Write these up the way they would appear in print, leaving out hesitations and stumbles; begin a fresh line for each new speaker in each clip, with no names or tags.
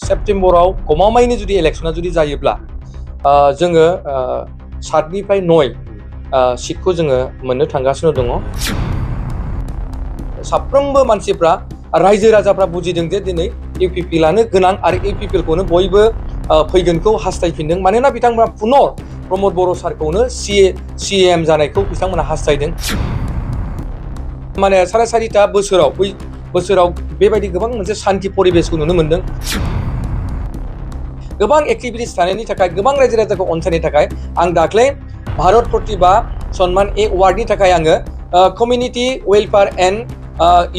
सेप्टेम्बराव गमामायैनो जुदि इलेक्सना जुदि जायोब्ला जोङो 7निफ्राय 9 सिटखौ जोङो मोननो थांगासिनो दङ। साफ्रोमबो मानसिफ्रा रायजो राजाफ्रा बुजिदों जे दिनै UPPLआनो गोनां आरो UPPLखौनो बयबो फैगोनखौ हास्थायफिनदों। मानोना बिथांमोना पुनर प्रमद बर' सारखौनो CM जानायखौ बिथांमोना हास्थायदों। माने 4.5 बोसोराव बेबायदि गोबां मोनसे शान्ति परिबेसखौ नुनो मोनदों। गोबां एक्टिभिटिस थानायनि थाखाय गोबां रायजो राजाखौ अनसायनायनि थाखाय आं दाख्लै भारत प्रतिभा सन्मान एवार्डनि थाखाय आङो कमिउनिटि वेलफेयार एन्ड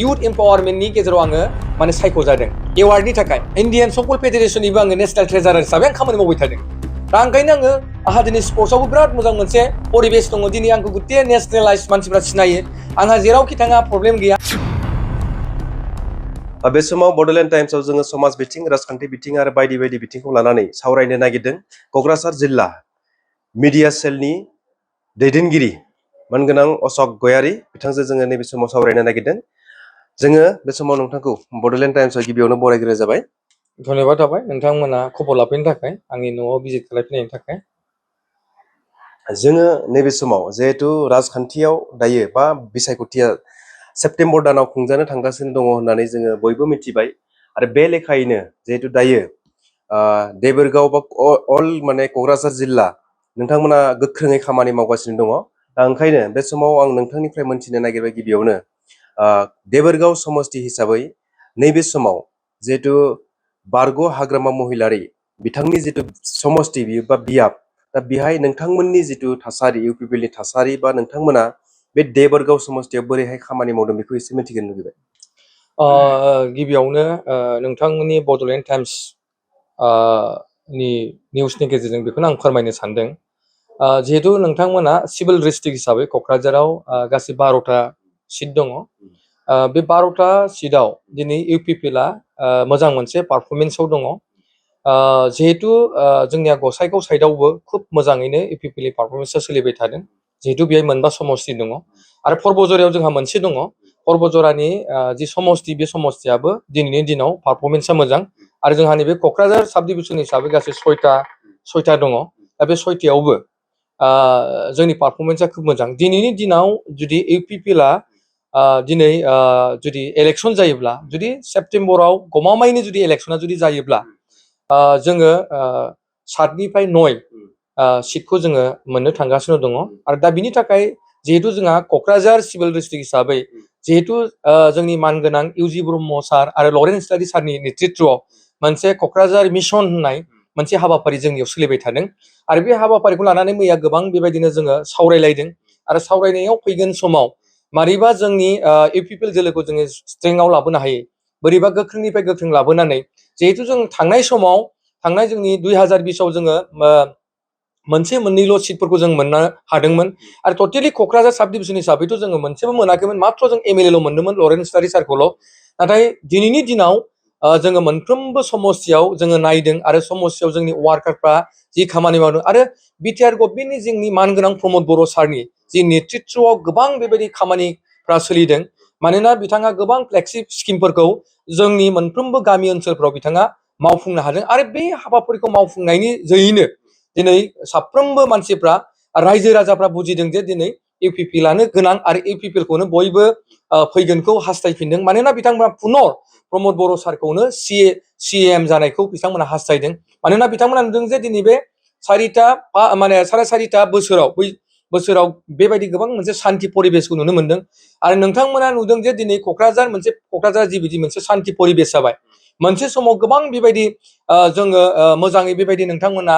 इउथ एम्पावारमेन्टनि गेजेराव आङो माने सायख'जादों एवार्डनि थाखाय। इन्डियान सकल फेडारेसननिबो आङो नेशनेल ट्रेजारार हिसाबै आं खामानि मावबाय थादों। दा ओंखायनो आंहा दिनै स्पर्ट्सआवबो बिराद मोजां मोनसे परिबेस दङ। दिनै आंखौ गुथे नेशनेलाइज मानसिफ्रा सिनायो। आंहा जेरावखि थाङा प्रब्लेम गैया।
बे समाव बड'लेण्ड टाइम्सआव जोङो समाज बिथिं, राजखान्थि बिथिं आरो बायदि बायदि बिथिंखौ लानानै सावरायनो नागिरदों। क'क्राझार जिल्ला मिडिया सेलनि दैदेनगिरि मानगोनां अशक गयारी बिथांजों जोङो नैबे समाव सावरायनो नागिरदों। जोङो बे समाव नोंथांखौ बड'लेण्ड टाइम्सआव गिबियावनो बरायग्रोनाय जाबाय।
धन्यबाद थाबाय नोंथांमोना खबर लाफैनो थाखाय, आंनि न'आव भिजिट खालामफैनायनि थाखाय।
जोङो नैबे समाव जिहेथु राजखान्थियाव दायो बा बिसायख'थिया सेप्तेम्बर दानाव खुंजानो थांगासिनो दङ होननानै जोङो बयबो मिथिबाय। आरो बे लेखायैनो जिहेतु दायो देबोरगाव बा अल माने क'क्राझार जिल्ला नोंथांमोना गोख्रोङै खामानि मावगासिनो दङ। दा ओंखायनो बे समाव आं नोंथांनिफ्राय मोनथिनो नागिरबाय गिबियावनो देबोरगाव समस्ति हिसाबै नैबे समाव जिहेतु बारग' हाग्रामा महिलारि बिथांनि जितु समस्ति बा बियाब, दा बेहाय नोंथांमोननि जितु थासारि UPPLनि थासारि बा नोंथांमोना बे देबोरगाव समस्तियाव बोरैहाय खामानि मावदों बेखौ एसे मिथिनो लुबैबाय।
गिबियावनो नोंथांमोननि बड'लेण्ड टाइम्स नि निउसनि गेजेरजों बेखौनो आं फोरमायनो सानदों। जिहेतु नोंथांमोना सिभिल डिस्ट्रिक्ट हिसाबै क'क्राझाराव गासै 12टा सिट दङ। बे 12टा सिटआव दिनै UPPLआ मोजां मोनसे पारफरमेन्सआव दङ। जिहेतु जोंनिया गसाइगाव साइडआवबो खुब मोजाङैनो UPPLनि पारफरमेन्सआ सोलिबाय थादों। जिहेतु बेहाय मोनबा समस्ति दङ आरो परबजरायाव जोंहा मोनसे दङ। परबजरानि जि समस्ति, बे समस्तियाबो दिनैनि दिनाव पारफरमेन्सआ मोजां। आरो जोंहा नैबे क'क्राझार साब डिभिजन हिसाबै गासै 6टा दङ। दा बे 6टायावबो जोंनि पारफरमेन्सआ खुब मोजां। दिनैनि दिनाव जुदि UPPLआ दिनै जुदि इलेक्सन जायोब्ला, जुदि सेप्तेम्बराव गमामायैनो जुदि इलेक्सना जुदि जायोब्ला जोङो 7निफ्राय 9 सिटखौ जोङो मोननो थांगासिनो दङ। आरो दा बिनि थाखाय जिहेतु जोंहा क'क्राझार सिभिल डिस्ट्रिक्ट हिसाबै जिहेतु जोंनि मानगोनां UG ब्रह्म सार आरो लरेन्स इस्लारि सारनि नेतृत्वआव मोनसे क'क्राझार मिशन होननाय मोनसे हाबाफारि जोंनियाव सोलिबाय थादों। आरो बे हाबाफारिखौ लानानै मैया गोबां बेबायदिनो जोङो सावरायलायदों। आरो सावरायनायाव फैगोन समाव मारैबा जोंनि UPPL जोलैखौ जोङो स्ट्रेंथआव लाबोनो हायो, बोरैबा गोख्रोंनिफ्राय गोख्रों लाबोनानै, जिहेतु जों थांनाय जोंनि 2020आव जोङो मोनसे मोननैल' सिटफोरखौ जों मोननो हादोंमोन। आरो टटेलि क'क्राझार साब डिभिजन हिसाबैथ' जोङो मोनसेबो मोनाखैमोन, मात्र जों MLA ल' मोनदोंमोन, लरेन्स इस्लारि सारखौल'। नाथाय दिनैनि दिनाव जोङो मोनफ्रोमबो समस्तियाव जोङो नायदों आरो समस्तियाव जोंनि वार्कारफ्रा जि खामानि मावदों आरो बिटिआर गभर्नमेन्टनि जोंनि मानगोनां प्रमद बर' सारनि जि नेतृत्वआव गोबां बेबायदि खामानिफ्रा सोलिदों। मानोना बिथाङा गोबां फ्लेगशिप स्किमफोरखौ जोंनि मोनफ्रोमबो गामि ओनसोलफ्राव बिथाङा मावफुंनो हादों। आरो बे हाबाफारिखौ मावफुंनायनि जोहैनो दिनै साफ्रोमबो मानसिफ्रा रायजो राजाफ्रा बुजिदों जे दिनै UPPLआनो गोनां आरो UPPLखौनो बयबो फैगोनखौ हास्थायफिनदों। मानोना बिथांमोना पुनर प्रमद बर' सारखौनो CM जानायखौ बिथांमोना हास्थायदों। मानोना बिथांमोना नुदों जे दिनै बे 4.5 बोसोराव बेबायदि गोबां मोनसे शान्ति परिबेसखौ नुनो मोनदों। आरो नोंथांमोना नुदों जे दिनै क'क्राझार जिबायदि मोनसे शान्ति परिबेस जाबाय। मोनसे समाव गोबां बेबायदि जोङो मोजाङै बेबायदि नोंथांमोना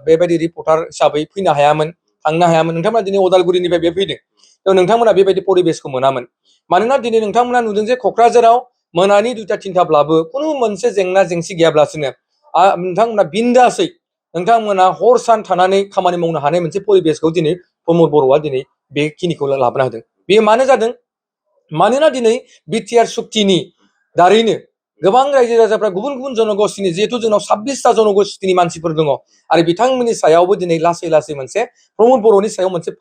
बेबायदि रिपर्टार हिसाबै फैनो हायामोन, थांनो हायामोन। नोंथांमोना दिनै अदालगुरिनिफ्राय बे फैदों, नोंथांमोना बेबायदि परिबेसखौ मोनामोन। मानोना दिनै नोंथांमोना नुदों जे क'क्राझाराव मोनानि 2टा 3टाब्लाबो खुनु मोनसे जेंना जेंसि गैयाब्लासिनो नोंथांमोना बिन्दासै नोंथांमोना हर सान थानानै खामानि मावनो हानाय मोनसे परिबेसखौ दिनै प्रमद बर'आ दिनै बेखिनिखौ लाबोनो हादों। बेयो मानो जादों? मानोना दिनै बिटिआर सुक्तिनि दारैनो गोबां रायजो राजाफ्रा गुबुन गुबुन जनगोष्ठीनि, जिहेतु जोंनाव 26टा जनगोष्ठीनि मानसिफोर दङ, आरो बिथांमोननि सायावबो दिनै लासै लासै मोनसे प्रमद बर'नि सायाव मोनसे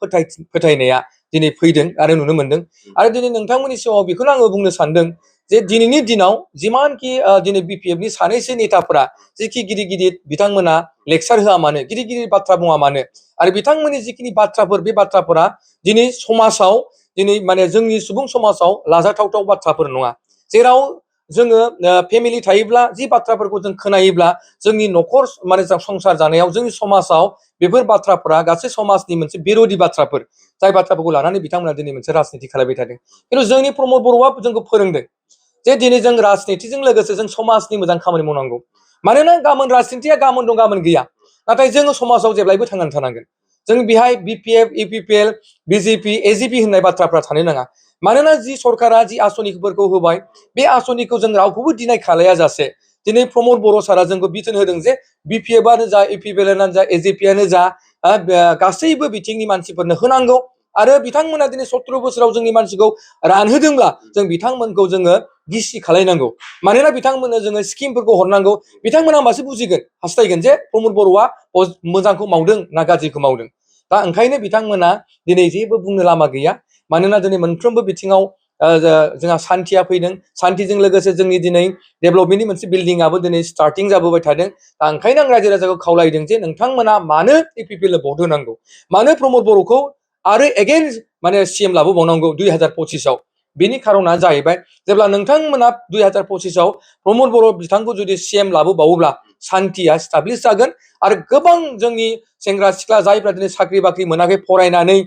फोथायनाया दिनै फैदों आरो नुनो मोनदों। आरो दिनै नोंथांमोननि सिगाङाव बेखौनो आङो बुंनो सानदों जे दिनैनि दिनाव जिमानखि दिनै BPFनि सानैसो नेताफोरा जिखि गिदिर गिदिर बिथांमोना लेक्सार होआ मानो गिदिर गिदिर बाथ्रा बुङा मानो आरो बिथांमोननि जिखिनि बाथ्राफोर बे बाथ्राफोरा दिनै समाजाव दिनै माने जोंनि सुबुं समाजाव लाजाथावथाव बाथ्राफोर नङा जेराव जोङो फेमिलि थायोब्ला जि बाथ्राफोरखौ जों खोनायोब्ला जोंनि न'खर माने संसार जानायाव जोंनि समाजाव बेफोर बाथ्राफोरा गासै समाजनि मोनसे बिरोधि बाथ्राफोर जाय बाथ्राफोरखौ लानानै बिथांमोना दिनै मोनसे राजनिति खालामबाय थादों खिन्थु जोंनि प्रमद बर'आ जोंखौ फोरोंदों जे दिनै जों राजनितिजों लोगोसे जों समाजनि मोजां खामानि मावनांगौ मानोना गाबोन राजनितिया गाबोन दं गाबोन गैया नाथाय जोङो समाजाव जेब्लायबो थांनानै थानांगोन जों बेहाय BPF UPPL BJP AGP होननाय बाथ्राफ्रा थानो नाङा मानोना जि सरकारा जि आसनिफोरखौ होबाय बे आसनिखौ जों रावखौबो दिनाय खालाया जासे दिनै प्रमद बर' सारा जोंखौ बिथोन होदों जे BPF आनो जा UPPL आनो जा AGP आनो जा गासैबो बिथिंनि मानसिफोरनो होनांगौ आरो बिथांमोना दिनै 17 बोसोराव जोंनि मानसिखौ रानहोदोंब्ला जों बिथांमोनखौ जोङो गिसि खालायनांगौ मानोना बिथांमोननो जोङो स्किमफोरखौ हरनांगौ बिथांमोना होमबासो बुजिगोन हास्थायगोन जे प्रमद बर'आ मोजांखौ मावदों ना गाज्रिखौ मावदों दा ओंखायनो बिथांमोना दिनै जेबो बुंनो लामा गैया मानोना दिनै मोनफ्रोमबो बिथिङाव जोंहा सान्थिया फैदों सान्थिजों लोगोसे जोंनि दिनै डेभेलपमेन्टनि मोनसे बिल्डिंआबो दिनै स्टार्टिं जाबोबाय थादों दा ओंखायनो आं रायजो राजाखौ खावलायदों जे नोंथांमोना मानो UPPL भट होनांगौ मानो प्रमद बर'खौ आरो एगेन माने CM लाबोबावनांगौ 2025आव बेनि खारना जाहैबाय जेब्ला नोंथांमोना 2025आव प्रमद बर' बिथांखौ जुदि CM लाबोबावोब्ला सान्थिया स्टाब्लिश जागोन आरो गोबां जोंनि सेंग्रा सिख्ला जायफ्रा दिनै साख्रि बाख्रि मोनाखै फरायनानै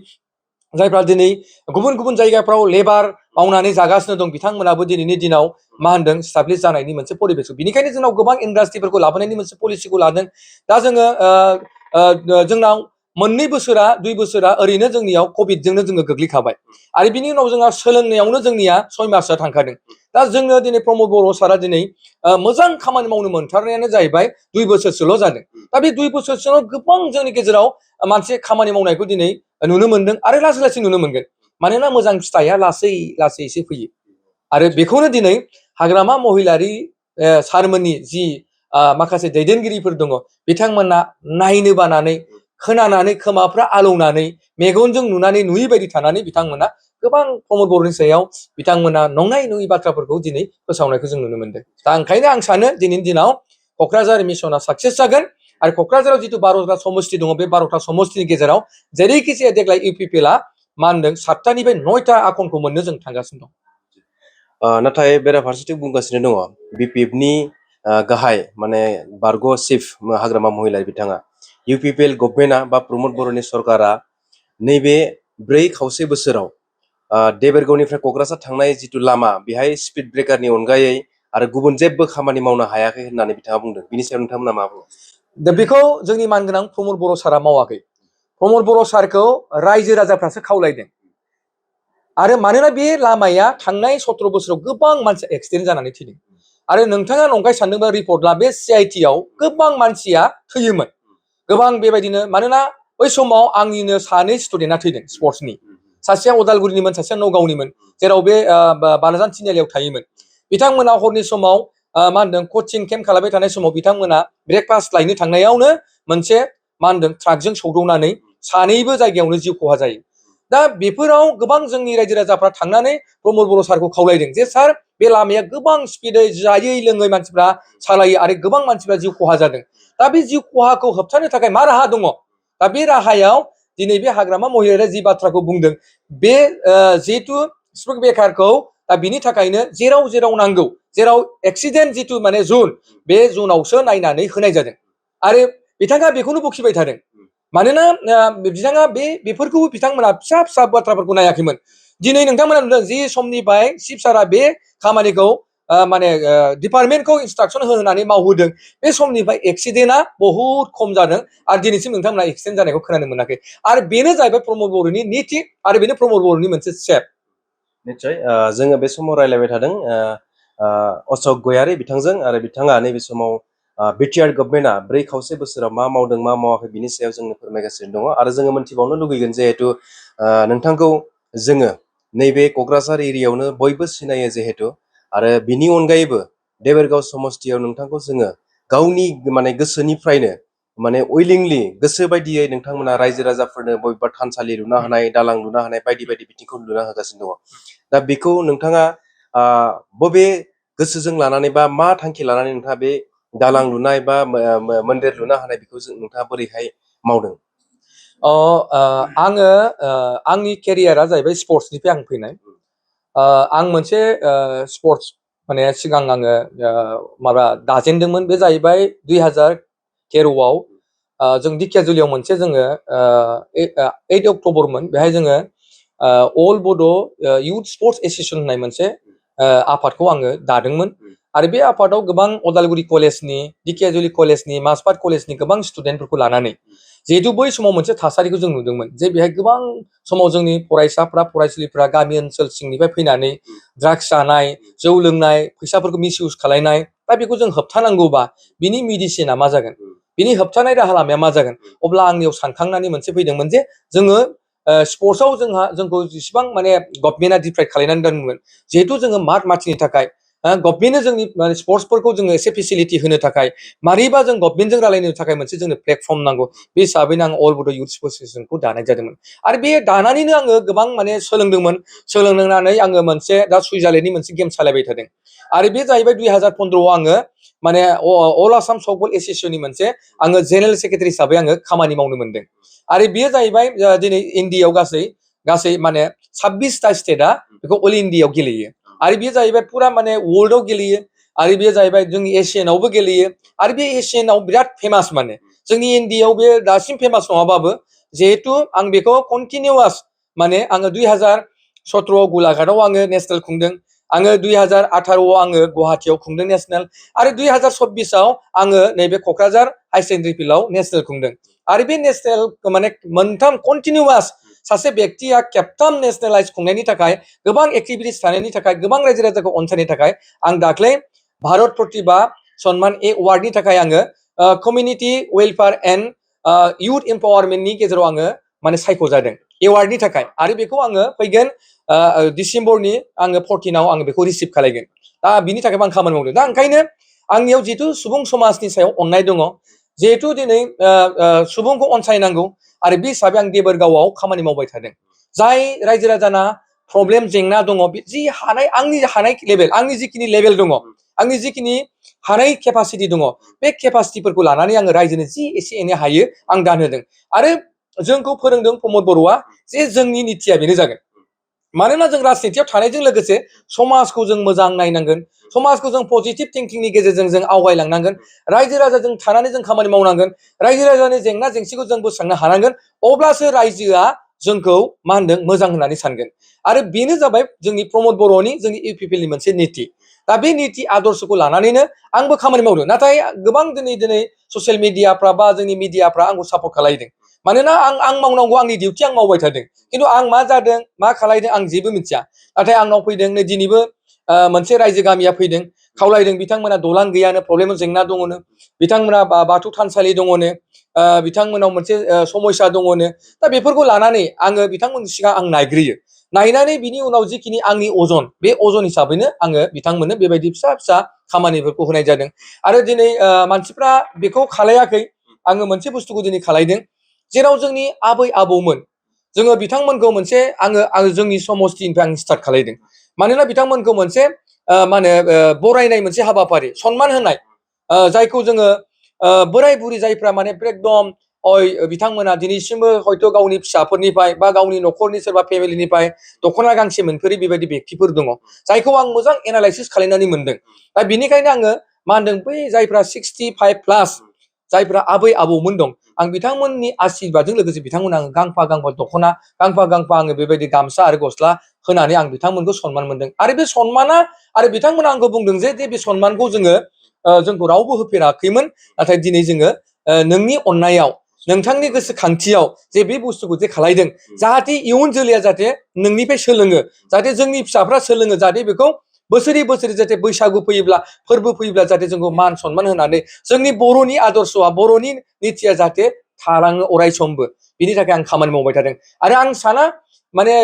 जायफ्रा दिनै गुबुन गुबुन जायगाफ्राव लेबार मावनानै जागासिनो दं बिथांमोनाबो दिनैनि दिनाव मा होनदों स्टाब्लिश जानायनि मोनसे परिबेस बेनिखायनो जोंनाव गोबां इन्डास्ट्रिफोरखौ लाबोनायनि मोनसे पलिसिखौ लादों दा जोङो जोंनाव मोननै बोसोरा 2 बोसोरा ओरैनो जोंनियाव कभिडजोंनो जोङो गोग्लैखाबाय आरो बिनि उनाव जोंहा सोलोंनायावनो जोंनिया 6 मासआ थांखादों दा जोङो दिनै प्रमद बर' सारा दिनै मोजां खामानि मावनो मोनथारनायानो जाहैबाय 2 बोसोरसोल' जादों दा बे 2 बोसोरसोल' गोबां जोंनि गेजेराव मोनसे खामानि मावनायखौ दिनै नुनो मोनदों आरो लासै लासै नुनो मोनगोन मानोना मोजां फिथाइया लासै लासैसो फैयो आरो बेखौनो दिनै हाग्रामा महिलारि सारमोननि जि माखासे दैदेनगिरिफोर दङ बिथांमोना नायनो बानानै खोनानानै खोमाफ्रा आलौनानै मेगनजों नुनानै नुयै बायदि थानानै बिथांमोना गोबां प्रमद बर'नि सायाव बिथांमोना नंनाय नङि बाथ्राफोरखौ दिनै फोसावनायखौ जों नुनो मोनदों दा ओंखायनो आं सानो दिनैनि दिनाव क'क्राझार मिसना साक्सेस जागोन आरो क'क्राझाराव जिथु 12टा समस्ति दङ बे 12टा समस्तिनि गेजेराव जेरैखि जाया देग्लाय UPPLआ मा होनदों 7टानिफ्राय 9टा आखनखौ मोननो जों थांगासिनो दं
नाथाय बेराफारसेथिं बुंगासिनो दङ BPFनि गाहाय माने बारग' चिफ हाग्रामा महिलारि बिथाङा UPPL गभर्नमेन्टआ बा प्रमद बर'नि सरकारा नैबे 4.5 बोसोराव देबोरगावनिफ्राय क'क्राझार थांनाय जिथु लामा बेहाय स्पिड ब्रेकारनि अनगायै आरो गुबुन जेबो खामानि मावनो हायाखै होननानै बिथाङा बुंदों बिनि सायाव नोंथांमोना मा बुङो
दा बेखौ जोंनि मानगोनां प्रमद बर' सारा मावाखै प्रमद बर' सारखौ रायजो राजाफ्रासो खावलायदों आरो मानोना बे लामाया थांनाय 17 बोसोराव गोबां मानसि एक्सिडेन्ट जानानै थैदों आरो नोंथाङा नंखाय सानदोंबा रिपर्टला बे CITआव गोबां मानसिया थैयोमोन गोबां बेबायदिनो मानोना बै समाव आंनिनो 2 स्टुडेन्टआ थैदों स्पर्ट्सनि सासेया उदालगुरिनिमोन सासेया नगावनिमोन जेराव बे बालाजान थिनालियाव थायोमोन बिथांमोना हरनि समाव मा होनदों कचिं केम्प खालामबाय थानाय समाव बिथांमोना ब्रेकफास्ट लायनो थांनायावनो मोनसे मा होनदों ट्राकजों सौदावनानै 2बो जायगायावनो जिउ खहा जायो दा बेफोराव गोबां जोंनि रायजो राजाफ्रा थांनानै प्रमद बर' सारखौ खावलायदों जे सार बे लामाया गोबां स्पिडै जायै लोङै मानसिफ्रा सालायो आरो गोबां मानसिफ्रा जिउ खहा जादों दा बे जिउ खहाखौ होबथानो थाखाय मा राहा दङ दा बे राहायाव दिनै बे हाग्रामा महिलारिया जि बाथ्राखौ बुंदों बे जिहेतु स्पिड ब्रेकारखौ दा बिनि थाखायनो जेराव जेराव नांगौ जेराव एक्सिडेन्ट जिथु माने जन बे जनावसो नायनानै होनाय जादों आरो बिथाङा बेखौनो बखिबाय थादों मानोना बिथाङा बेफोरखौबो बिथांमोना फिसा फिसा बाथ्राफोरखौ नायाखैमोन दिनै नोंथांमोना नुदों जि समनिफ्राय चिफ सारा बे खामानिखौ माने डिपार्टमेन्टखौ इन्सट्राक्सन होनानै मावहोदों बे समनिफ्राय एक्सिडेन्टआ बहुद खम जादों आरो दिनैसिम नोंथांमोना एक्सिडेन्ट जानायखौ खोनानो मोनाखै आरो बेनो जाहैबाय प्रमद बर'नि नीति आरो बेनो प्रमद बर'नि मोनसे सेफ
निश्चय जोङो बे समाव रायलायबाय थादों अशक गयारि बिथांजों आरो बिथाङा नैबे समाव बिटिआर गभर्नमेन्टआ 4.5 बोसोराव मा मावदों मा मावाखै बिनि सायाव जोंनो फोरमायगासिनो दङ आरो जोङो मोनथिबावनो लुगैगोन जिहेतु नोंथांखौ जोङो नैबे क'क्राझार एरियायावनो बयबो सिनायो जिहेतु आरो बिनि अनगायैबो देबोरगाव समस्तियाव नोंथांखौ जोङो गावनि माने गोसोनिफ्रायनो माने उइलिंलि गोसो बायदियै नोंथांमोना रायजो राजाफोरनो बबेबा थानसालि लुना होनाय दालां लुना होनाय बायदि बायदि बिथिंखौ लुना होगासिनो दङ दा बेखौ नोंथाङा बबे गोसोजों लानानै बा मा थांखि लानानै नोंथाङा बे दालां लुनाय बा मन्दिर लुनो हानाय बेखौ नोंथाङा बोरैहाय मावदों?
आङो आंनि केरियारा जाहैबाय स्पर्ट्सनिफ्राय आं फैनाय। आं मोनसे स्पर्ट्स माने सिगां आङो माबा दाजेनदोंमोन, बे जाहैबाय 2013आव जों दिखियाजुलियाव मोनसे जोङो 8 अक्ट'बरमोन, बेहाय जोङो अल बड' इउथ स्पर्ट्स एस'सिएसन होननाय मोनसे आफादखौ आङो दादोंमोन। आरो बे आफादाव गोबां अदालगुरि कलेजनि, दिखियाजुलि कलेजनि, माजबाद कलेजनि गोबां स्टुडेन्टफोरखौ लानानै, जिहेतु बै समाव मोनसे थासारिखौ जों नुदोंमोन जे बेहाय गोबां समाव जोंनि फरायसाफ्रा फरायसुलिफ्रा गामि ओनसोल सिंनिफ्राय फैनानै ड्राग्स जानाय, जौ लोंनाय, फैसाफोरखौ मिस इउस खालायनाय, दा बेखौ जों होबथानांगौबा बिनि मेडिसिना मा जागोन, बिनि होबथानाय राहा लामाया मा जागोन? अब्ला आंनियाव सानखांनानै मोनसे फैदोंमोन जे जोङो स्पर्ट्सआव जोंखौ जेसेबां माने गभर्नमेन्टआ डिप्राइड खालायनानै दोनदोंमोन, जिहेतु जोङो मार्च मार्चनि थाखाय गभर्नमेन्टनो जोंनि स्पर्ट्सफोरखौ जोङो एसे फेसिलिटि होनो थाखाय मारैबा जों गभर्नमेन्टजों रायलायनो थाखाय मोनसे जोंनो प्लेटफर्म नांगौ। बे हिसाबैनो आं अल बड' इउथ स्पर्ट्स एस'सिएसनखौ दानाय जादोंमोन। आरो बे दानानैनो आङो गोबां माने सोलोंदोंमोन। सोलोंनानै आङो मोनसे दा सुइजारलेण्डनि मोनसे गेम सालायबाय थादों। आरो बे जाहैबाय 2015आव आङो माने अल आसाम सफ्टबल एस'सिएसननि मोनसे आङो जेनेरेल सेक्रेटारि हिसाबै आङो खामानि मावनो मोनदों। आरो बेयो जाहैबाय दिनै इण्डियायाव गासै माने 26टा स्टेटआ बेखौ अल इण्डियायाव गेलेयो। आरो बेयो जाहैबाय फुरा माने वर्ल्डआव गेलेयो। आरो बेयो जाहैबाय जोंनि एसियानावबो गेलेयो। आरो बे एसियानाव बिराद फेमास, माने जोंनि इण्डियायाव बे दासिम फेमास नङाबाबो, जिहेतु आं बेखौ कन्टिनिउवास माने आङो 2017आव गलाघाटआव आङो नेसनेल खुंदों। आङो 2018आव आङो गुवाहाटियाव खुंदों नेसनेल। आरो 2024आव आङो नैबे क'क्राझार हाई सेकेन्डारि फिल्डआव नेसनेल खुंदों। आरो बे नेसनेल माने मोनथाम कन्टिनिउवास सासे बेक्तिया खेबथाम नेसनेलाइज खुंनायनि थाखाय, गोबां एक्टिभिटिस थानायनि थाखाय, गोबां रायजो राजाखौ अनसायनो थाखाय आं दाख्लै भारत प्रतिभा सन्मान एवार्डनि थाखाय आङो कमिउनिटि वेलफेयार एन्ड इउथ एम्पावारमेन्टनि गेजेराव आङो माने सायख'जादों एवार्डनि थाखाय। आरो बेखौ आङो फैगोन डिसेम्बरनि आङो 14आव आङो बेखौ रिसिभ खालायगोन। दा बिनि थाखायबो आं खामानि मावदों। दा ओंखायनो आंनियाव जिहेतु सुबुं समाजनि सायाव अननाय दङ, जिहेतु दिनै सुबुंखौ अनसायनांगौ, आरो बे हिसाबै आं देबोरगावआव खामानि मावबाय थादों। जाय रायजो राजाना प्रब्लेम जेंना दङ, जि हानाय आंनि हानाय लेभेल, आंनि जिखिनि लेभेल दङ, आंनि जिखिनि हानाय केपासिटि दङ, बे केपासिटिफोरखौ लानानै आङो रायजोनो जि एसे एनै हायो आं दान होदों। आरो जोंखौ फोरोंदों प्रमद बर'आ जे जोंनि नितिया बेनो जागोन। मानोना जों राजनितियाव थानायजों लोगोसे समाजखौ जों मोजां नायनांगोन, समाजखौ जों पजिटिभ थिंकिंनि गेजेरजों जों आवगायलांनांगोन, रायजो राजाजों थानानै जों खामानि मावनांगोन, रायजो राजानि जेंना जेंसिखौ जों बोस्रांनो हानांगोन। अब्लासो रायजोआ जोंखौ मा होनदों मोजां होननानै सानगोन। आरो बेनो जाबाय जोंनि प्रमद बर'नि, जोंनि UPPL नि मोनसे निति। दा बे निति आदर्शखौ लानानैनो आंबो खामानि मावदों। नाथाय गोबां दिनै ससियेल मिडियाफ्रा बा जोंनि मिडियाफ्रा आंखौ सापर्ट खालायदों। मानोना आं मावनांगौ आंनि डिउटि आं मावबाय थादों। खिन्थु आं मा जादों मा खालायदों आं जेबो मिथिया। नाथाय आंनाव फैदों नै दिनैबो मोनसे रायजो गामिया फैदों, खावलायदों, बिथांमोना दालां गैयानो, प्रब्लेम जेंना दङनो, बिथांमोना बाथौ थानसालि दङनो, बिथांमोनाव मोनसे समस्या दङनो। दा बेफोरखौ लानानै आङो बिथांमोननि सिगां आं नायग्रोयो। नायनानै बिनि उनाव जिखिनि आंनि अजन, बे अजन हिसाबैनो आङो बिथांमोननो बेबायदि फिसा फिसा खामानिफोरखौ होनाय जादों। आरो दिनै मानसिफ्रा बेखौ खालायाखै, आङो मोनसे बुस्थुखौ दिनै खालायदों। जेराव जोंनि आबै आबौमोन, जोङो बिथांमोनखौ मोनसे आङो जोंनि समस्तिनिफ्राय आं स्टार्ट खालायदों। मानोना बिथांमोनखौ मोनसे मा होनो बरायनाय मोनसे हाबाफारि, सनमान होनाय, जायखौ जोङो बोराय बुरि जायफ्रा माने एकदम बिथांमोना दिनैसिमबो हयथ' गावनि फिसाफोरनिफ्राय बा गावनि न'खरनि सोरबा फेमिलिनिफ्राय दख'ना गांसे मोनफेरै बेबायदि बेक्तिफोर दङ, जायखौ आं मोजां एनालाइसिस खालामनानै मोनदों। दा बिनिखायनो आङो मा होनदों, बै जायफ्रा 65+ जायफ्रा आबै आबौमोन दं, आं बिथांमोननि आशीर्बादजों लोगोसे बिथांमोना आङो गांफा गांफा दख'ना, गांफा गांफा आङो बेबायदि गामसा आरो गस्ला होनानै आं बिथांमोनखौ सनमान मोनदों। आरो बे सनमाना, आरो बिथांमोना आंखौ बुंदों जे बे सनमानखौ जोंखौ रावबो होफेराखैमोन, नाथाय दिनै जोङो नोंनि अननायाव, नोंथांनि गोसोखांथियाव जे बे बुस्थुखौ जे खालायदों, जाहाथे इयुन जोलैया जाहाथे नोंनिफ्राय सोलोङो, जाहाथे जोंनि फिसाफ्रा सोलोङो, जाहाथे बेखौ बोसोरै बोसोरै जाहाथे बैसागु फैयोब्ला, फोरबो फैयोब्ला जाहाथे जोंखौ मान सनमान होनानै जोंनि बर'नि आदर्शआ, बर'नि नितिया जाहाथे थालाङो अराय समबो, बिनि थाखाय आं खामानि मावबाय थादों। आरो आं साना माने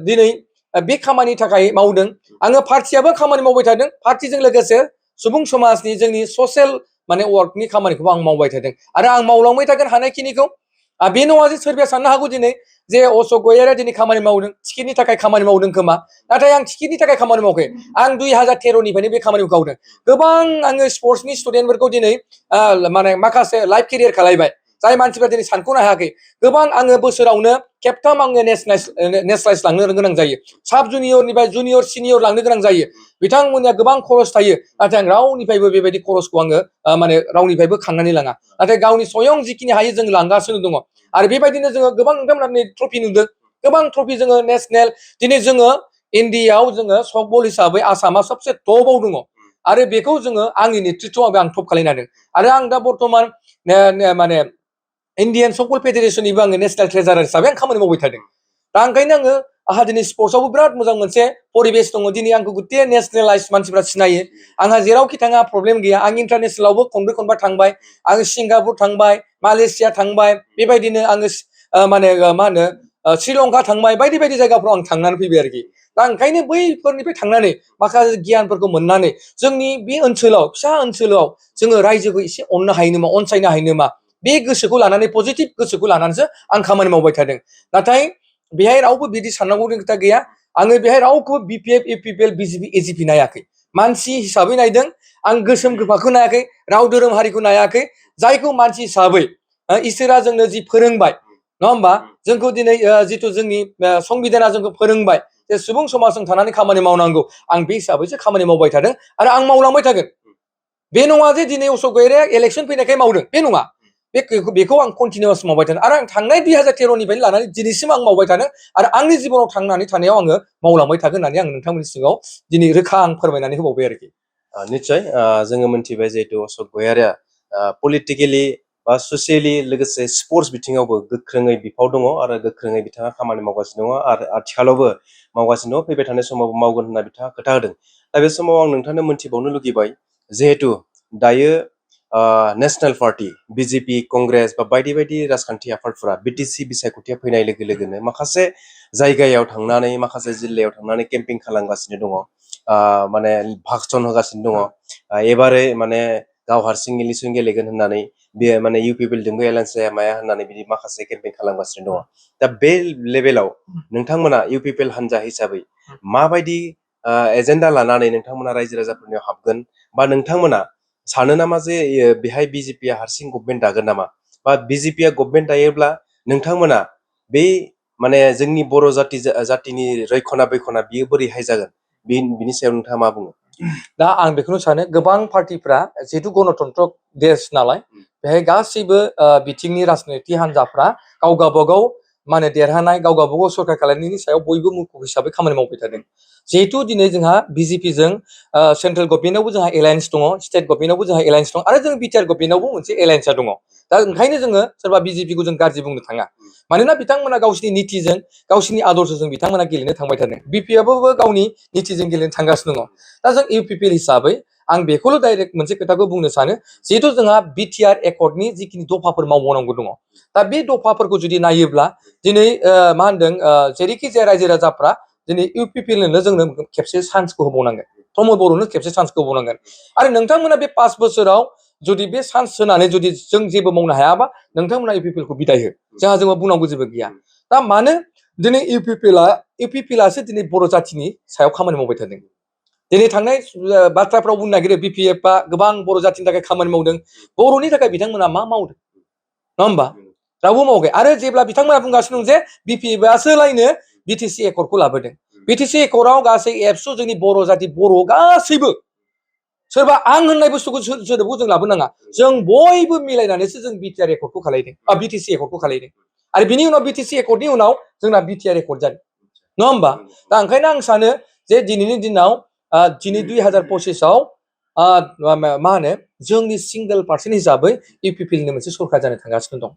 दिनै बे खामानिनि थाखाय मावदों। आङो पार्टियाबो खामानि मावबाय थादों, पार्टिजों लोगोसे सुबुं समाजनि जोंनि ससियेल माने वार्कनि खामानिखौबो आं मावबाय थादों। आरो आं मावलांबाय थागोन हानायखिनिखौ। बे नङा जे सोरबाया साननो हागौ दिनै जे अशोक गयारिया दिनै खामानि मावदों टिकेटनि थाखाय खामानि मावदों खोमा, नाथाय आं टिकेटनि थाखाय खामानि मावाखै। आं 2013निफ्रायनो बे खामानिखौ मावदों। गोबां आङो स्पर्ट्सनि स्टुडेन्टफोरखौ दिनै माने माखासे लाइफ केरियार खालायबाय, जाय मानसिफ्रा दिनै सानख'नो हायाखै। गोबां आङो बोसोरावनो खेबथाम आङो नेसनेलाइज लांनो गोनां जायो। साब जुनियरनिफ्राय जुनियर सिनियर लांनो गोनां जायो। बिथांमोननिया गोबां खरस थायो, नाथाय आं रावनिफ्रायबो बेबायदि खरसखौ आङो माने रावनिफ्रायबो खांनानै लाङा, नाथाय गावनि स्वयं जिखिनि हायो जों लांगासिनो दङ। आरो बेबायदिनो जोङो गोबां नोंथांमोना ट्रफि नुदों, गोबां ट्रफि जोङो नेसनेल दिनै जोङो इण्डियाआव जोङो सफ्टबल हिसाबै आसामा सबसे टपआव दङ। आरो बेखौ जोङो आंनि नेतृत्वआव आं टप खालायनो हादों। आरो आं दा बर्थमान माने इण्डियान सफ्टबल फेडारेसननिबो आङो नेसनेल ट्रेजारार हिसाबै आं खामानि मावबाय थादों। दा ओंखायनो आंहा दिनै स्पर्ट्सआवबो बिराद मोजां मोनसे परिबेस दङ। दिनै आंखौ गुथे नेसनेलाइज मानसिफ्रा सिनायो। आंहा जेरावखि थाङा प्रब्लेम गैया। आं इन्टारनेसनेलावबो खनब्रै खनबा थांबाय, आङो सिंगापुर थांबाय, मालेसिया थांबाय, बेबायदिनो आङो माने मा होनो श्रीलंका थांबाय, बायदि बायदि जायगाफ्राव आं थांनानै फैबाय आरोखि। दा ओंखायनो बैफोरनिफ्राय थांनानै माखासे गियानफोरखौ मोननानै जोंनि बे ओनसोलाव फिसा ओनसोलाव जोङो रायजोखौ एसे अननो हायो नामा, अनसायनो हायो नामा, बे गोसोखौ लानानै पजिटिभ गोसोखौ लानानैसो आं खामानि मावबाय थादों। नाथाय बेहाय रावबो बिदि साननांगौनि खोथा गैया। आङो बेहाय रावखौबो बिपिएफ इउपिपिएल बिजेपि एजिपि नायाखै, मानसि हिसाबै नायदों। आं गोसोम गोफाखौ नायाखै, राव धोरोम हारिखौ नायाखै। जायखौ मानसि हिसाबै इसोरा जोंनो जि फोरोंबाय, नङा होमबा, जोंखौ दिनै जिथु जोंनि संबिधाना जोंखौ फोरोंबाय जे सुबुं समाजजों थानानै खामानि मावनांगौ, आं बे हिसाबैसो खामानि मावबाय थादों आरो आं मावलांबाय थागोन। बे नङा जे दिनै अशोक गयारिया इलेक्सन फैनायखाय मावदों, बे नङा। बेखौ आं कन्टिनिउवास मावबाय थादों आरो आं थांनाय 2013निफ्रायनो लानानै दिनैसिम आं मावबाय थादों आरो आंनि जिबनाव थांनानै थानायाव आङो मावलांबाय थागोन होननानै आं नोंथांमोननि सिगाङाव दिनै रोखा आं फोरमायनानै होबावबाय आरोखि।
निस्सय जोङो मोनथिबाय जिहेतु अशोक गयारिया पलिटिकेलि बा ससियेलि लोगोसे स्पर्ट्स बिथिङावबो गोख्रोङै बिफाव दङ आरो गोख्रोङै बिथाङा खामानि मावगासिनो दङ आरो आथिखालावबो मावगासिनो दङ, फैबाय थानाय समावबो मावगोन होनना बिथाङा खोथा होदों। दा बे समाव आं नोंथांनो मोनथिबावनो लुगैबाय, जिहेतु दायो नेसनेल पार्टि बिजेपि, कंग्रेस बा बायदि बायदि राजखान्थि आफादफोरा बिटिसि बिसायख'थिया फैनाय लोगो लोगोनो माखासे जायगायाव थांनानै, माखासे जिल्लायाव थांनानै केम्पिं खालामगासिनो दङ, माने भाषन होगासिनो दङ। एबारै माने गाव हारसिं इलेकसन गेलेगोन होननानै बेयो माने UPPL जोंबो एलायन्स जाया माया होननानै बिदि माखासे केम्पेइन खालामगासिनो दङ। दा बे लेभेलाव नोंथांमोना UPPL हान्जा हिसाबै माबायदि एजेन्डा लानानै नोंथांमोना रायजो राजाफोरनियाव हाबगोन, बा नोंथांमोना सानो नामा जे बेहाय बिजेपिया हारसिं गभमेन्ट दागोन नामा, बा बिजेपिया गभमेन्ट दायोब्ला नोंथांमोना बे माने जोंनि बर' जातिनि रैखना बेखना बियो बोरैहाय जागोन, बिनि सायाव नोंथाङा मा बुङो?
दा आं बेखौनो सानो, गोबां पार्टिफ्रा जिहेतु गणतन्त्र देश नालाय, बेहाय गासैबो बिथिंनि राजनितिक हान्जाफ्रा गाव गावबागाव माने देरहानाय, गाव गावबागाव सरकार खालामनायनि सायाव बयबो मुखुब हिसाबै खामानि मावबाय थादों। जिहेतु दिनै जोंहा बिजेपिजों सेन्ट्रेल गभर्नमेन्टआवबो जोंहा एलायन्स दङ, स्टेट गभर्नमेन्टआवबो जोंहा एलायन्स दङ, आरो जों बिटिआर गभर्नमेन्टआवबो मोनसे एलायन्सआ दङ। दा ओंखायनो जोङो सोरबा बिजेपिखौ जों गाज्रि बुंनो थाङा, मानोना बिथांमोना गावसिनि नितिजों, गावसिनि आदर्शजों बिथांमोना गेलेनो थांबाय थादों। बिपिएफआबो गावनि नितिजों गेलेनो थांगासिनो दङ। दा जों UPPL हिसाबै आं बेखौल' डाइरेक्ट मोनसे खोथाखौ बुंनो सानो, जिहेतु जोंहा बिटिआर एकर्डनि जिखिनि दफाफोर मावबावनांगौ दङ, दा बे दफाफोरखौ जुदि नायोब्ला दिनै मा होनदों, जेरैखि जाया रायजो राजाफ्रा दिनै UPPLनो जोंनो खेबसे चान्सखौ होबावनांगोन, प्रमद बर'नो खेबसे चान्सखौ होबावनांगोन। आरो नोंथांमोना बे 5 बोसोराव जुदि बे चान्स होनानै जुदि जों जेबो मावनो हायाबा, नोंथांमोना UPPLखौ बिदाय हो, जोंहा बुंनांगौ जेबो गैया। दा मानो दिनै UPPLआसो दिनै बर' जातिनि सायाव खामानि मावबाय थादों। दिनै थांनाय बाथ्राफ्राव बुंनो नागिरो बिपिएफआ गोबां बर' जातिनि थाखाय खामानि मावदों, बर'नि थाखाय बिथांमोना मा मावदों, नङा होमबा? रावबो मावाखै। आरो जेब्ला बिथांमोना बुंगासिनो दं जे बिपिएफआसो लायनो बिटिसि एकर्डखौ लाबोदों, बिटिसि एकर्डआव गासै एबसु जोंनि बर' जाति, बर' गासैबो, सोरबा आं होननाय बुस्थुखौ सोदोबखौ जों लाबोनाङा, जों बयबो मिलायनानैसो जों बिटिआर एकर्डखौ खालायदों, बिटिसि एकर्डखौ खालायदों। आरो बिनि उनाव बिटिसि एकर्डनि उनाव जोंना बिटिआर एकर्ड जादों, नङा होमबा? दा ओंखायनो आं सानो जे दिनैनि दिनाव दिनै 2025आव मा होनो, जोंनि सिंगेल पार्सन हिसाबै UPPLनि मोनसे सरकार जानो थांगासिनो दं।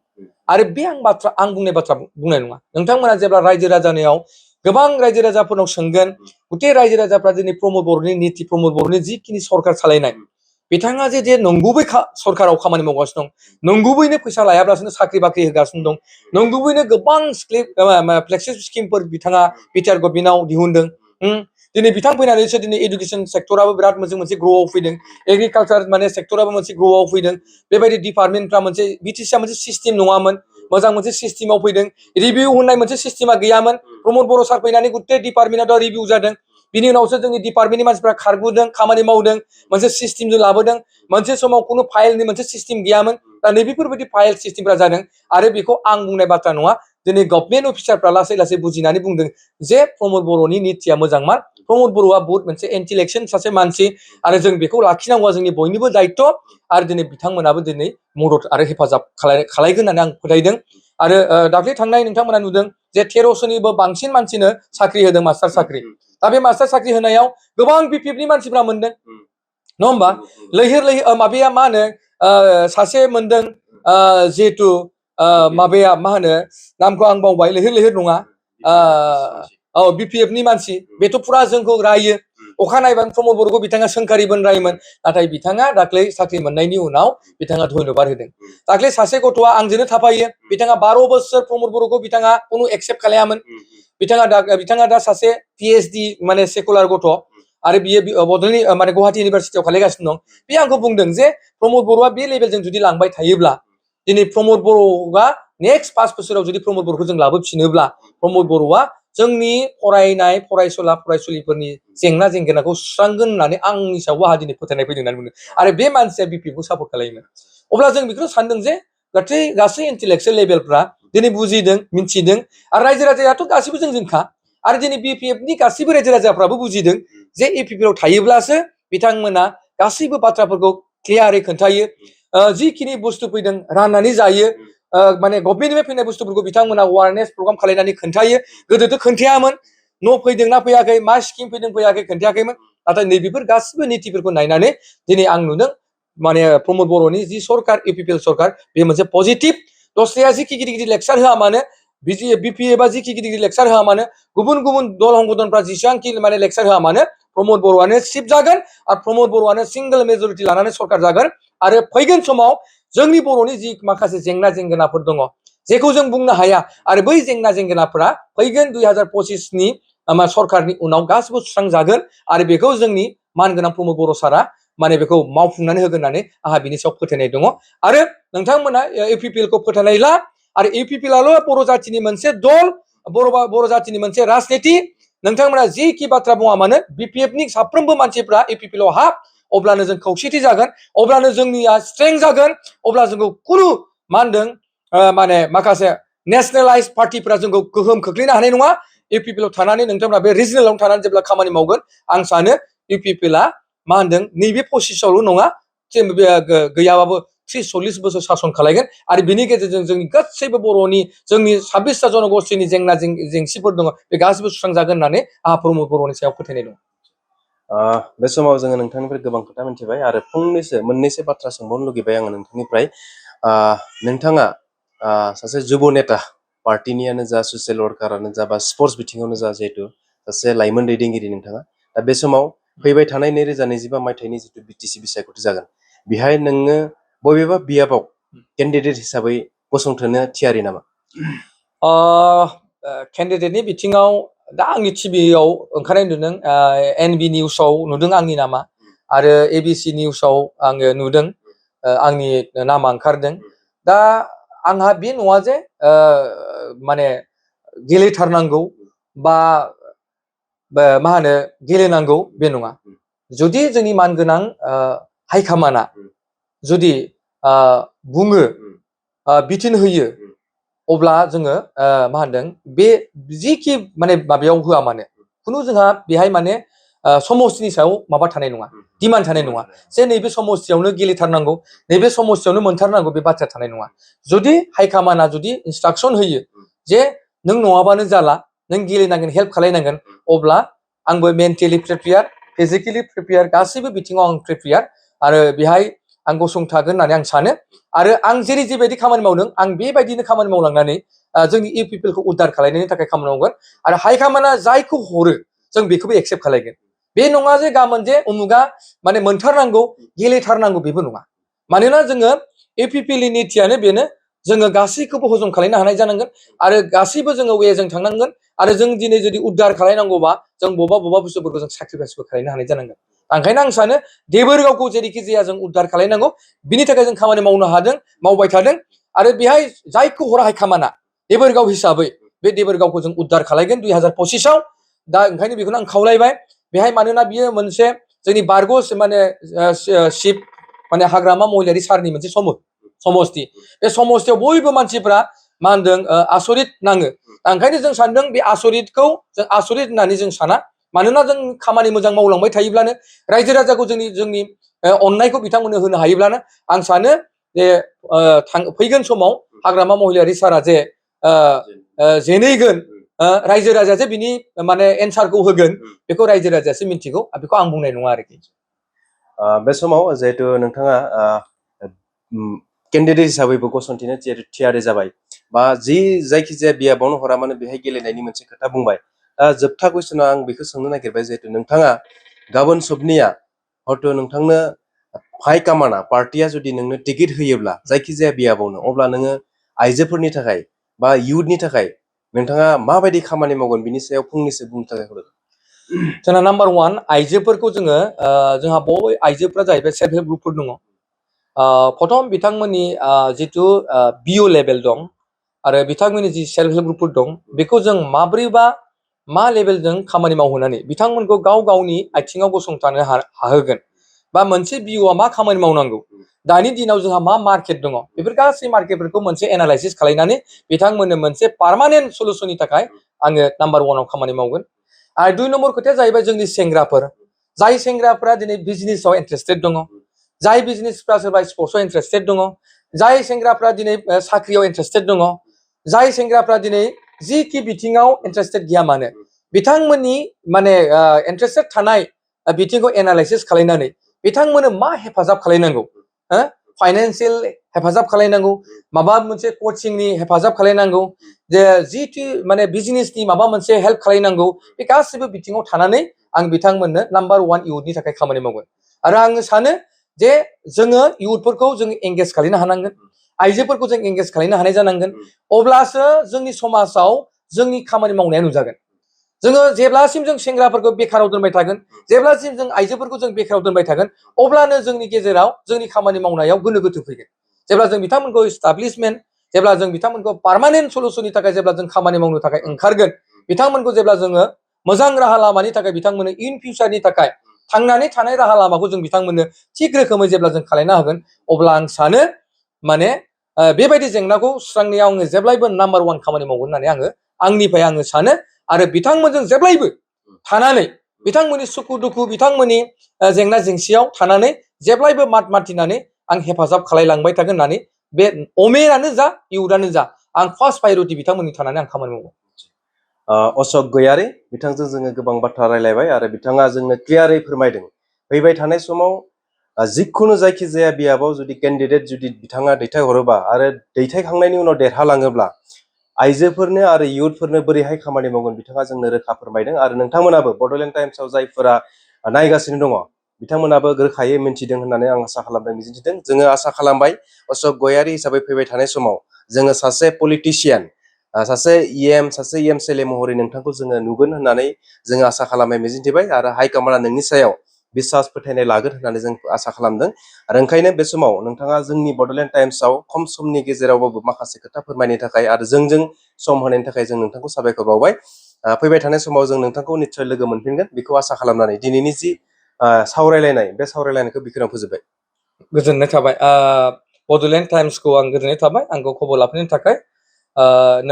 आरो बे आं बुंनाय बाथ्रा बुंनाय नङा। नोंथांमोना जेब्ला रायजो राजानियाव गोबां रायजो राजाफोरनाव सोंगोन, गुथे रायजो राजाफ्रा दिनै प्रमद बर'नि निति, प्रमद बर'नि जिखिनि सरकार सालायनाय, बिथाङा जे नंगुबै सरकाराव खामानि मावगासिनो दं, नंगुबैनो फैसा लायाब्लासिनो साख्रि बाख्रि होगासिनो दं, नंगुबैनो गोबां फ्लेक्सि स्किमफोर बिथाङा बिटिआर गभर्नमेन्टआव दिहुनदों। दिनै बिथां फैनानैसो दिनै इडुकेसन सेक्टराबो बिराद मोनसे ग्र'आव फैदों, एग्रिकालचार माने सेक्टराबो मोनसे ग्र'आव फैदों। बेबायदि डिपार्टमेन्टफ्रा मोनसे बिटिसिआ मोनसे सिस्टेम नङामोन, मोजां मोनसे सिस्टेमाव फैदों रिभिउ होननाय मोनसे सिस्टेमा गैयामोन प्रमद बर' सार फैनानै गुटे डिपार्टमेन्टआव रिभिउ जादों बिनि उनावसो जोंनि डिपार्टमेन्टनि मानसिफ्रा खारबोदों खामानि मावदों मोनसे सिस्टेमजों लाबोदों मोनसे समाव खुनु फाइलनि मोनसे सिस्टेम गैयामोन दा नैबेफोरबायदि फाइल सिस्टेमफ्रा जादों आरो बेखौ आं बुंनाय बाथ्रा नङा दिनै गभर्नमेन्ट अफिसारफ्रा लासै लासै बुजिनानै बुंदों जे प्रमद बर'नि नितिया मोजांमार प्रमद बर'आ बहुत मोनसे इन्टेलेक्सुवेल सासे मानसि आरो जों बेखौ लाखिनांगौआ जोंनि बयनिबो दायित्व आरो दिनै बिथांमोनाबो दिनै मदद आरो हेफाजाब खालायगोन होननानै आं फोथायदों आरो दाख्लै थांनाय नोंथांमोना नुदों जे 1300निबो बांसिन मानसिनो साख्रि होदों मास्टार साख्रि दा बे मास्टार साख्रि होनायाव गोबां बिपिएफनि मानसिफ्रा मोनदों नङा होमबा लैहोर लैहोर माबाया मा होनो सासे मोनदों जिहेतु माबाया मा होनो नामखौ आं बावबाय लैहोर लैहोर नङा औ बिपिएफनि मानसि बेथ' फुरा जोंखौ रायो अखा नायबानो प्रमद बर'खौ बिथाङा सोंखारिबो रायोमोन नाथाय बिथाङा दाख्लै साख्रि मोननायनि उनाव बिथाङा धन्यबाद होदों दाख्लै सासे गथ'आ आंजोंनो थाफायो बिथाङा 12 बोसोर प्रमद बर'खौ बिथाङा खुनु एक्सेप्ट खालायामोन बिथाङा दा सासे पिएइचडि माने सेकुलार गथ' आरो बियो बड'लेण्ड माने गुवाहाटी इउनिभारसिटियाव खालायगासिनो दं बे आंखौ बुंदों जे प्रमद बर'आ बे लेभेलजों जुदि लांबाय थायोब्ला दिनै प्रमद बर'आ नेक्स्ट 5 बोसोराव जुदि प्रमद बर'खौ जों लाबोफिनोब्ला प्रमद बर'आ जोंनि फरायनाय फरायसुला फरायसुलिफोरनि जेंना जेंगोनाखौ सुस्रांगोन होननानै आंनि सायाव आंहा दिनै फोथायनाय फैदों होननानै बुंदों आरो बे मानसिया बिपिएफखौ सापर्ट खालायोमोन अब्ला जों बेखौनो सानदों जे गासै इन्टेलेक्सुवेल लेभेलफ्रा दिनै बुजिदों मिन्थिदों आरो रायजो राजायाथ' गासैबो जोंखा आरो दिनै बिपिएफनि गासैबो रायजो राजाफ्राबो बुजिदों जे इउपिपिएल थायोब्लासो बिथांमोना गासैबो बाथ्राफोरखौ क्लियारै खोन्थायो जिखिनि बुस्थु फैदों राननानै जायो माने गभर्नमेन्टनिफ्राय फैनाय बुस्थुफोरखौ बिथांमोना अवारनेस प्रग्राम खालायनानै खोन्थायो गोदोथ' खोन्थायामोन न' फैदोंना फैयाखै मा स्किम फैदों फैयाखै खोन्थायाखैमोन नाथाय नैबेफोर गासिबो नीतिफोरखौ नायनानै दिनै आं नुदों माने प्रमद बर'नि जि सरकार इउपिपिएल सरकार बे मोनसे पजिटिभ दस्राया जिखि गिदिर गिदिर लेक्सार होआ मानो बिपिएफआ जिखि गिदिर गिदिर लेक्सार होआ मानो गुबुन गुबुन दल हंगदनफ्रा जेसेबांखि माने लेक्सार होआ मानो प्रमद बर'आनो चिफ जागोन आरो प्रमद बर'आनो सिंगल मेजरिटि लानानै सरकार जागोन आरो फैगोन समाव जोंनि बर'नि जि माखासे जेंना जेंगोनाफोर दङ जेखौ जों बुंनो हाया आरो बै जेंना जेंगोनाफोरा फैगोन 2025नि सरकारनि उनाव गासिबो सुस्रांजागोन आरो बेखौ जोंनि मानगोनां प्रमद बर' सारा माने बेखौ मावफुंनानै होगोन होननानै आंहा बिनि सायाव फोथायनाय दङ आरो नोंथांमोना इउपिपिएलखौ फोथायनायला आरो इउपिपिएलआल' बर' जाथिनि मोनसे दल बर' जातिनि मोनसे राजनिति नोंथांमोना जिखि बाथ्रा बुङा मानो बिपिएफनि साफ्रोमबो मानसिफ्रा इउपिपिएलआव हाब अब्लानो जों खौसेथि जागोन अब्लानो जोंनिया स्ट्रेंथ जागोन अब्ला जोंखौ खुनु मा होनदों माने माखासे नेशनेलाइज पार्टिफ्रा जोंखौ गोहोम खोख्लैनो हानाय नङा इउपिपिएलआव थानानै नोंथांमोना बे रिजनेलाव थानानै जेब्ला खामानि मावगोन आं सानो इउपिपिएलआ मा होनदों नैबे पसिसआवल' नङा गैयाबाबो 30-40 बोसोर सासन खालायगोन आरो बिनि गेजेरजों जोंनि गासैबो बर'नि जोंनि 26टा जनगोष्ठीनि जेंना जेंसिफोर दङ बे गासिबो सुस्रांजागोन होननानै आंहा प्रमद बर'नि सायाव फोथायनाय दं
बे समाव जोङो नोंथांनिफ्राय गोबां खोथा मिथिबाय आरो मोननैसो बाथ्रा सोंबावनो लुगैबाय आङो नोंथांनिफ्राय नोंथाङा सासे जुब नेता पार्टिनियानो जा ससियेल वर्कारानो जा बा स्पर्ट्स बिथिङावनो जा जिहेतु सासे लाइमोन दैदेनगिरि नोंथाङा दा बे समाव फैबाय थानाय 2025 मायथाइनि जिथु बिटिसि बिसायख'थि जागोन बेहाय नोङो बबेबा बियाबाव केन्डिडेट हिसाबै गसंथनो थियारि नामा
केन्डिडेटनि बिथिङाव दा आंनि टिभियाव ओंखारनाय नुदों एनबि निउसाव नुदों आंनि नामा आरो एबिसि निउसाव आङो नुदों आंनि नामा ओंखारदों दा आंहा बे नङा जे माने गेलेथारनांगौ बा मा होनो गेलेनांगौ बे नङा जुदि जोंनि मानगोनां हाइकामाना जुदि बुङो बिथोन होयो अब्ला जोङो मा होनदों बे जिखि माने माबायाव होआ मानो खुनु जोंहा बेहाय माने समस्तिनि सायाव माबा थानाय नङा डिमान्ड थानाय नङा जे नैबे समस्तियावनो गेलेथारनांगौ नैबे समस्तियावनो मोनथारनांगौ बे बाथ्रा थानाय नङा जुदि हाइकामाना जुदि इन्सट्राक्सन होयो जे नों नङाबानो जाला नों गेलेनांगोन हेल्प खालायनांगोन अब्ला आंबो मेन्टेलि प्रिपेयार फिजिकेलि प्रिपेयार गासैबो बिथिङाव आं प्रिपेयार आरो बेहाय आं गसंथागोन होननानै आं सानो आरो आं जेरैबायदि खामानि मावदों आं बेबायदिनो खामानि मावलांनानै जोंनि इउपिपिएलखौ उद्धार खालायनायनि थाखाय खामानि मावगोन आरो हाइकामाना जायखौ हरो जों बेखौबो एक्सेप्ट खालायगोन बे नङा जे गाबोन जे उमुगा माने मोनथारनांगौ गेलेथारनांगौ बेबो नङा मानोना जोङो इउपिपिएलनि नितियानो बेनो जोङो गासैखौबो हजम खालायनो हानाय जानांगोन आरो गासैबो जोङो वेजों थांनांगोन आरो जों दिनै जुदि उद्धार खालायनांगौबा जों बबेबा बुस्थुफोरखौ जों साक्रिफाइसबो खालायनो हानाय जानांगोन ओंखायनो आं सानो देबोरगावखौ जेरैखि जाया जों उद्धार खालायनांगौ बिनि थाखाय जों खामानि मावनो हादों मावबाय थादों आरो बेहाय जायखौ हराहाय खामाना देबोरगाव हिसाबै बे देबोरगावखौ जों उद्धार खालायगोन 2025आव दा ओंखायनो बेखौनो आं खावलायबाय बेहाय मानोना बियो मोनसे जोंनि बारग' माने शिब माने हाग्रामा महिलारि सारनि मोनसे समस्ति बे समस्तियाव बयबो मानसिफ्रा मा होनदों आसरित नाङो ओंखायनो जों सानदों बे आसरितखौ जों आसरित होननानै जों साना मानोना जों खामानि मोजां मावलांबाय थायोब्लानो रायजो राजाखौ जोंनि अननायखौ बिथांमोननो होनो हायोब्लानो आं सानो जे फैगोन समाव हाग्रामा महिलारि सारा जे जेनैगोन रायजो राजायासो बिनि माने एन्सारखौ होगोन बेखौ रायजो राजायासो मिथिगौ बेखौ आं बुंनाय नङा आरोखि
बे समाव जिहेतु नोंथाङा केन्डिडेट हिसाबैबो गसंथिनो थियारि जाबाय बा जायखिजाया बियाबावनो हरा मानो बेहाय गेलेनायनि मोनसे खोथा बुंबाय दा जोबथा कुइसनाव आं बेखौ सोंनो नागिरबाय जिहेतु नोंथाङा गाबोन सबनिया हयथ' नोंथांनो हाइकामाना पार्टिया जुदि नोंनो टिकेट होयोब्ला जायखिजाया बियाबावनो अब्ला नोङो आइजोफोरनि थाखाय बा इयुथनि थाखाय नोंथाङा माबायदि खामानि मावगोन बिनि सायाव फंनैसो बुंनो थाखाय हरो
जोंना नाम्बार वान आइजोफोरखौ जोंहा बय आइजोफोरा जाहैबाय सेल्फ हेल्प ग्रुपफोर दङ प्रथम बिथांमोननि जिथु बिअ लेभेल दं आरो बिथांमोननि जि सेल्फ हेल्प ग्रुपफोर दं बेखौ जों माब्रैबा मा लेभेलजों खामानि मावहोनानै बिथांमोनखौ गाव गावनि आथिङाव गसंथानो हाहोगोन बा मोनसे बिअआ मा खामानि मावनांगौ दानि दिनाव जोंहा मा मार्केट दङ बेफोर गासै मार्केटफोरखौ मोनसे एनालाइसिस खालामनानै बिथांमोननो मोनसे पार्मानेन्ट सलुसननि थाखाय आङो नाम्बार वानाव खामानि मावगोन आरो 2 नम्बर खोथाया जाहैबाय जोंनि सेंग्राफोर जाय सेंग्राफोरा दिनै बिजनेसाव इन्टारेस्टेड दङ जाय बिजनेसफ्रा सोरबा स्पर्ट्सआव इन्टारेस्टेड दङ जाय सेंग्राफ्रा दिनै साख्रियाव इन्टारेस्टेड दङ जाय सेंग्राफ्रा दिनै जिखि बिथिङाव इन्टारेस्टेड गैया मानो बिथांमोननि माने इन्टारेस्टेड थानाय बिथिंखौ एनालाइसिस खालामनानै बिथांमोननो मा हेफाजाब खालामनांगौ फाइनान्सियेल हेफाजाब खालामनांगौ माबा मोनसे कचिंनि हेफाजाब खालामनांगौ जे जिथु माने बिजनेसनि माबा मोनसे हेल्प खालामनांगौ बे गासिबो बिथिङाव थानानै आं बिथांमोननो नाम्बार वान इयुथनि थाखाय खामानि मावगोन आरो आङो सानो जे जोङो इयुथफोरखौ जों एंगेज खालामनो हानांगोन आइजोफोरखौ जों एंगेज खालामनो हानाय जानांगोन अब्लासो जोंनि समाजाव जोंनि खामानि मावनाया नुजागोन जोङो जेब्लासिम जों सेंग्राफोरखौ बेखाराव दोनबाय थागोन जेब्लासिम जों आइजोफोरखौ जों बेखाराव दोनबाय थागोन अब्लानो जोंनि गेजेराव जोंनि खामानि मावनायाव गोनो गोथो फैगोन जेब्ला जों बिथांमोनखौ इस्टाब्लिशमेन्ट जेब्ला जों बिथांमोनखौ पार्मानेन्ट सलुसननि थाखाय जेब्ला जों खामानि मावनो थाखाय ओंखारगोन बिथांमोनखौ जेब्ला जोङो मोजां राहा लामानि थाखाय बिथांमोननो इन फिउचारनि थाखाय थांनानै थानाय राहा लामाखौ जों बिथांमोननो थिग रोखोमै जेब्ला जों खालामनो हागोन अब्ला आं सानो माने बेबायदि जेंनाखौ सुस्रांनायाव आङो जेब्लायबो नाम्बार वान खामानि मावगोन होननानै आंनिफ्राय सानो आरो बिथांमोनजों जेब्लायबो थानानै बिथांमोननि सुखु दुखु बिथांमोननि जेंना जेंसियाव थानानै जेब्लायबो मातिनानै आं हेफाजाब खालामलांबाय थागोन होननानै बे अमेरानो जा इयुथानो जा आं फार्स्ट प्रायरिटि बिथांमोननि थानानै आं खामानि मावगोन
अशक गयारी बिथांजों जोङो गोबां बाथ्रा रायलायबाय आरो बिथाङा जोंनो क्लियारै फोरमायदों फैबाय थानाय समाव जिखुनु जायखिजाया बियाबाव जुदि केन्डिडेट जुदि बिथाङा दैथायहरोबा आरो दैथायखांनायनि उनाव देरहालाङोब्ला आइजोफोरनो आरो इयुथफोरनो बोरैहाय खामानि मावगोन बिथाङा जोंनो रोखा फोरमायदों आरो नोंथांमोनाबो बड'लेण्ड टाइम्सआव जायफोरा नायगासिनो दङ बिथांमोनाबो रोखायै मिन्थिदों होननानै आं आसा खालामदों मिजिंथिदों जोङो आसा खालामबाय अशक गयारी हिसाबै फैबाय थानाय समाव जोङो सासे पलिटिशियान सासे एमएलए महरै नोंथांखौ जोङो नुगोन होननानै जोङो आसा खालामनाय मिजिंथिबाय आरो हाइकमान्डआ नोंनि सायाव बिसास फोथायनाय लागोन होननानै जों आसा खालामदों आरो ओंखायनो बे समाव नोंथाङा जोंनि बड'लेण्ड टाइम्सआव खम समनि गेजेरावबाबो माखासे खोथा फोरमायनो थाखाय आरो जोंजों सम होनायनि थाखाय जों नोंथांखौ साबायखर बावबाय फैबाय थानाय समाव जों नोंथांखौ निस्सय लोगो मोनफिनगोन बेखौ आसा खालामनानै दिनैनि जि सावरायलायनाय बे सावरायलायनायखौ बेखिनियाव फोजोबबाय
गोजोननाय थाबाय बड'लेण्ड टाइम्सखौ आं गोजोननाय थाबाय आंखौ खबर लाफैनायनि थाखाय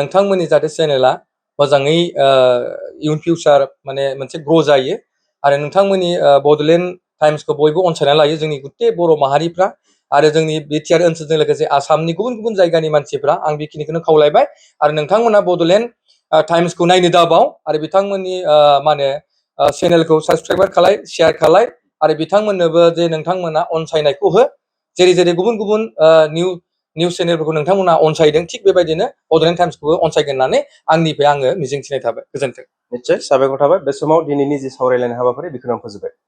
नोंथांमोननि जाहाथे चेनेला मोजाङै इयुन फिउचार माने मोनसे ग्र' जायो आरो नोंथांमोननि बड'लेण्ड टाइम्सखौ बयबो अनसायना लायो जोंनि गुथे बर' माहारिफ्रा आरो जोंनि बिटिआर ओनसोलजों लोगोसे आसामनि गुबुन गुबुन जायगानि मानसिफ्रा आं बेखिनिखौनो खावलायबाय आरो नोंथांमोना बड'लेण्ड टाइम्सखौ नायनो दाबाव आरो बिथांमोननि मा होनो चेनेलखौ साबसक्राइबार खालाय शेयार खालाय आरो बिथांमोननोबो जे नोंथांमोना अनसायनायखौ हो जेरै जेरै गुबुन गुबुन निउस चेनेलफोरखौ नोंथांमोना अनसायदों थिग बेबायदिनो बड'लेण्ड टाइम्सखौबो अनसायगोन होननानै आंनिफ्राय आङो मिजिंथिनाय थाबाय गोजोन्थों
निस्सय साबायखर थाबाय बे समाव दिनैनि जि सावरायलायनाय हाबाफारि बेखौनो आं फोजोबबाय